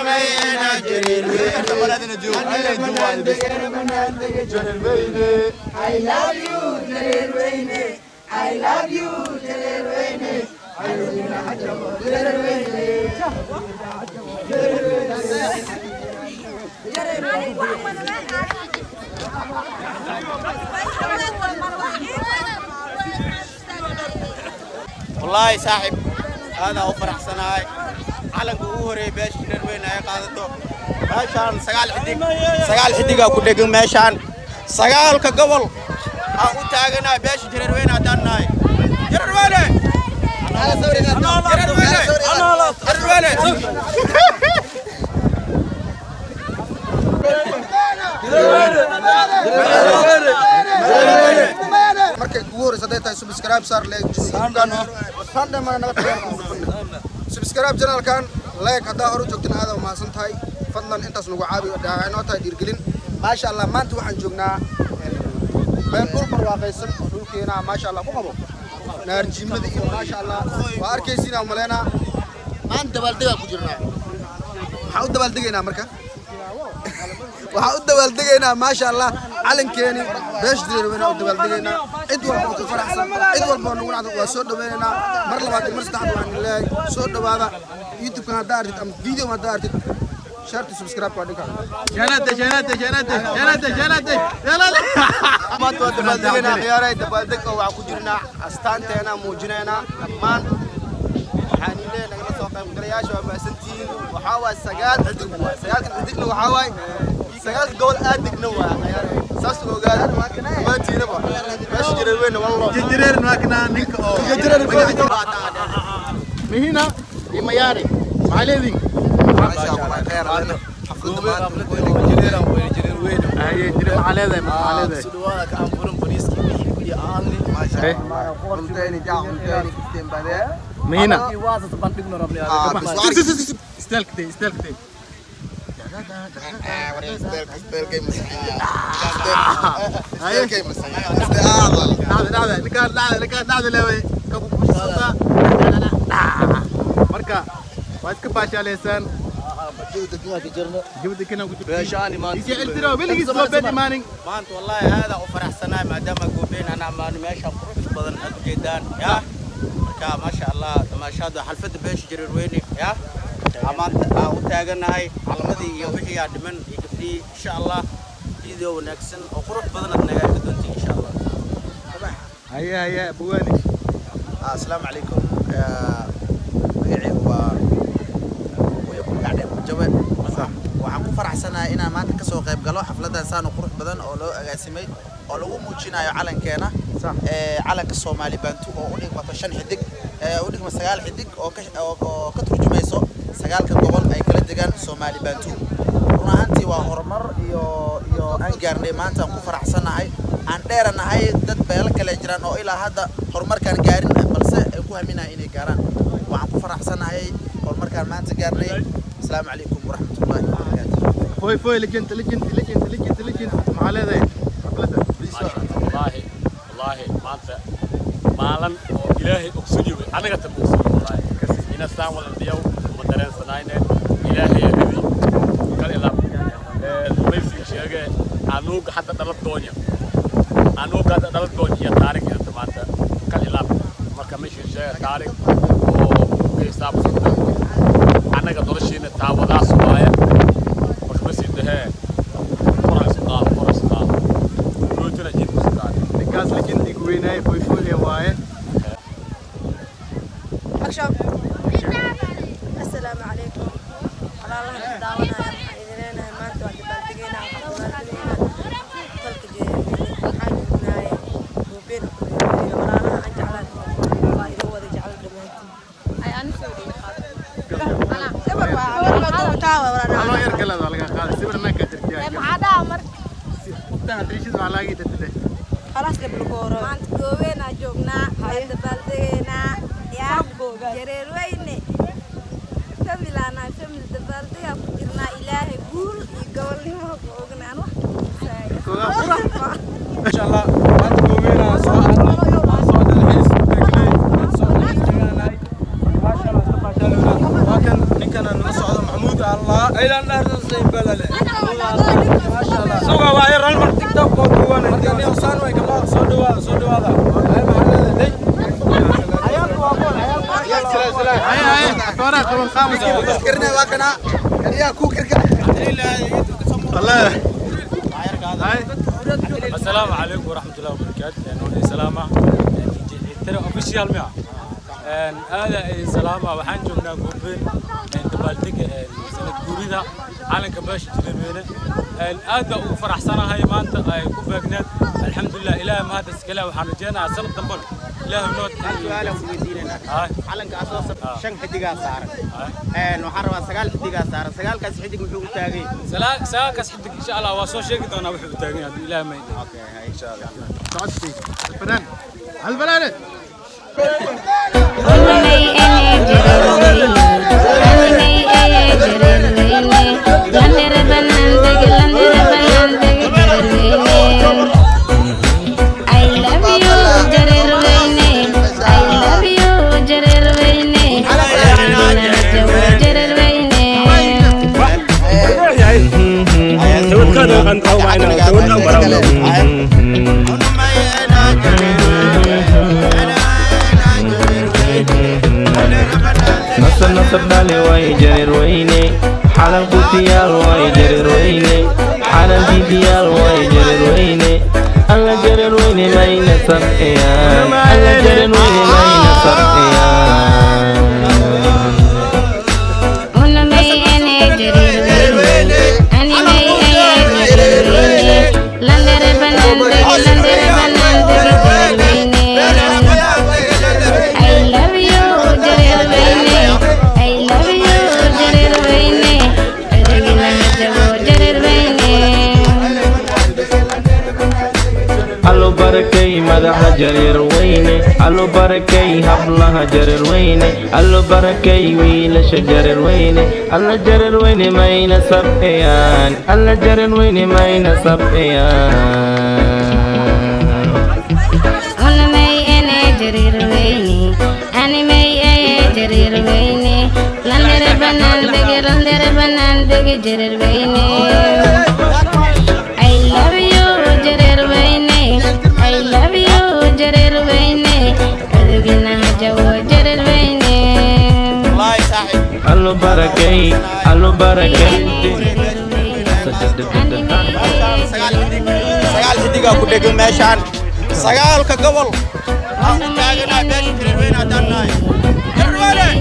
Sameeynaa Jareer Weyne. I love you, Jareerweyne. I love you, Jareerweyne. Jareerweyne. Wallaahi saaxib, aadaa u faraxsanahay. Calanka ugu horeeyay beesha Jareerweyne ay qaadato meeshaan, sagaal xidig, sagaal xidigaa ku dhegan meeshaan. Sagaalka gobol aan u taaganahay beesha Jareerweyne haddaan nahay. Jareerweyne, Jareerweyne, Jareerweyne. Markay kugu horeysa hadday tahay, subscribe saar, like, subscribe channelkan, like. Haddaa hore u joogtana, aad umahadsan tahay. Fadlan intaas nagu caabi, waxay noo tahay dhiirgelin. Maasha Allah, maanta waxaan joognaa meel dhul barwaaqaysan oo dhulkeena, maasha Allah, ku qabo naarjimada iyo maasha Allah. Waa arkaysiin aan maleynaa. Maanta dabaaldegaa ku jirnaa. Maxaan u dabaaldegaynaa? Marka waxaan u dabaaldegaynaa, maasha Allah, calankeeni beesha Jareerweyne u dabaaldegaynaa. Cid walba oo ku faraxsan, cid walba oo nagu nacdo, waa soo dhaweynaynaa. Mar labaad iyo mar saddexaad waxaan leeyahay, soo dhawaada. YouTube-kan haddaa artid ama video haddaa artid, sharti subscribe waa dhinka. Janate, janate, janate, janate, janate, janate. Maanta waa dabaaldegaynaa, khiyaaray. Dabaaldeg oo waxaan ku jirnaa astaanteena muujinaynaa. Dhammaan waxaan leeyahay nagala soo qaybgalayaasha, waa mahadsantihiin. Waxaa waay sagaal xidig waay, sagaalka xidigna waxaa waay sagaalka gobol aad degna waa, khiyaaray. Saas u ogaada dhammaantiinaba meesha Jareerweyne wallo. Jareer maakna ninka oo. Mihina imayari. Maxaa leediin? Haye, jire maxaa leedahay? Maxaa leedahay? Mihina. Istelkte, istelkte. Dhacda, dhacda, ninkaan dhacda, ninkaan dhacda leeway. Kabu kushata. Marka waa iska baashaaleysaan. Jawi degan ku jirta. Weligiis Goobeen imaanin. Maanta wallaahi aad u faraxsanahay maadaama Goobeen aan amaano meesha quruxda badan aad ujeedaan ya. Marka maasha Allah, tamaashaada xalfadda beesha Jareerweyne ya maanta aan u taaganahay, calamadii iyo wixii aa dhiman iyo gabdhihii. Insha Allah video wanaagsan oo qurux badan aad naga arki doontiin, insha Allah. Haye, haye, buwaani. Asalaamu calaykum. Magacaygu waa ku magac dheer Jabe. Waxaan ku faraxsanahay inaan maanta kasoo qayb galo xafladan saan oo qurux badan oo loo agaasimay oo lagu muujinayo calankeena, calanka Soomaali Bantu oo u dhigmato shan xidig, u dhigma sagaal xidig oo ka turjumayso sagaalka gobol ay kala degaan Soomaali Bantu. Run ahaantii waa horumar iyo aan gaarnay maanta, aan ku faraxsanahay. Aan dheeranahay dad beelo kale jiraan oo ilaa hadda horumarkaan gaarin, balse ay ku haminayaan inay gaaraan. Waxaan ku faraxsanahay horumarkaan maanta gaarnay. Asalaamu calaykum waraxmatullaahi wabarakaatu. Foy foy, legend, legend, legend, legend, legend. Maxaa leedahay xafladda? Wallaahi, wallaahi, maanta maalin oo Ilaahay ogsoon wey, anaga tan ogsoon. Wallaahi ina saan wada diyaw ma dareensanayne. Ilaahay ridi kal ilaa maysin sheege anuga hadda dhalad doonya, anuga hadda dhalad doonya iyo taarig inta maanta kal ilaa. Marka meesha sheege taarig oo ku xisaabsanta annaga noloshiina taawadaas waaye. Marka ma sii dhahee, qoran isu qaado, qoran isu qaado, rootuna jidka isu qaado. Ninkaas legend igu weynaay, foy foy waaye. Action. Assalaamu calaykum walaalaha na daawanaya. Waxaan idin leenahay maanta waa dabaaldegeynaa, waxaan dabaaldegeynaa tolka Jareerweyne. Waxaan joognaaye Goobeen. Walaalaha aan jeclaan waa idin wada jecel dhammaantiin. Haloo yar galada waa laga qaaday sawir annaga kaa jirtiyaa. Qoftaan atriishada waxaa laga idatide. Khalaas gablo. Maanta Goobeenaa joognaa, waan dabaaldegaynaa yaa Jareerweyne. Familaanaa famil dabaaldegaa ku jirnaa. Ilaahay guul iyo gobolnimo ku ognaan wax. Masha Allah, maanta Goobeen aan soo aadnay, waan soo dalxiis tagnay, dad soo dalxiis tagaanahay. Maasha Allah, iska baashaalowna. Waa kan ninkan aan nala socdo, Maxamuud aa. Allah aylan dhaarsan balale. Suga waa yar mar TikTok oo duwan marka ni usaan way gabdhaha soo dhawaada soo dhawaada. Ay maxaa leedahay? Ayaan waa qoon ayaan. Hay hay toora qaban qaamus. Karina waa kana kariyaa ku kirka. Allah. السلام عليكم ورحمة الله وبركاته. يعني سلامة ترى official miya aada ay salaama. Waxaan joognaa Goobeen dabaaldega sanad guurida calanka beesha Jareerweyne. Aad baa ugu faraxsanahay maanta ay ku beegneed. Alxamdulilah, Ilaahay mahad iskale. Waxaan rajeynayaa sanad dambe Ilaahay noo Su'aal ku weydiinayna. Calanka asoo shan xidigaa saaran, waxaan rabaa sagaal xidigaa saaran, sagaalkaas xidig muxuu u taagay? Sagaalkaas xidig insha Allah waa soo sheegi doonaa wuxuu u taagan yahay hadduu Ilaahay ma Okay, insha Allah. الفنان الفنان. Unamay ene jareer weyne, animay eye jareer weyne, landere banan dege, landere banan dege jareer weyne. I love you jareer weyne, I love you jareer weyne, jawo jareer weyne. Nasab nasab dhale way jareer weyne, xalal qutiyaal way jareer weyne, xalal diidiyaal way jareer weyne. Alla jareer weyne mayna sabciyaan, alla jareer weyne mayna sabciyaan. Unamay ene jareer weyne, animay eye jareer weyne, landere banan dege, landere banan dege jareer weyne. I love you jareer weyne, I love you jareer weyne, adigina jawo jareer weyne. Allo barakay madaxda jareer weyne, allo barakay hablaha jareer weyne, allo barakay wiilasha jareer weyne. Alla jareer weyne mayna sabciyaan, alla jareer weyne mayna sabciyaan. Unamay ene jareer weyne, animay eye jareer weyne, landere banan dege, landere banan dege jareer weyne. I love you jareer weyne, I love you jareer weyne, adigina jawo jareer weyne. Allo barakay, allo barakay. Sagaal xidigaa ku dhegan meeshaan, sagaalka gobol aan u taaganahay beesha Jareerweyne haddaan nahay. Jareerweyne!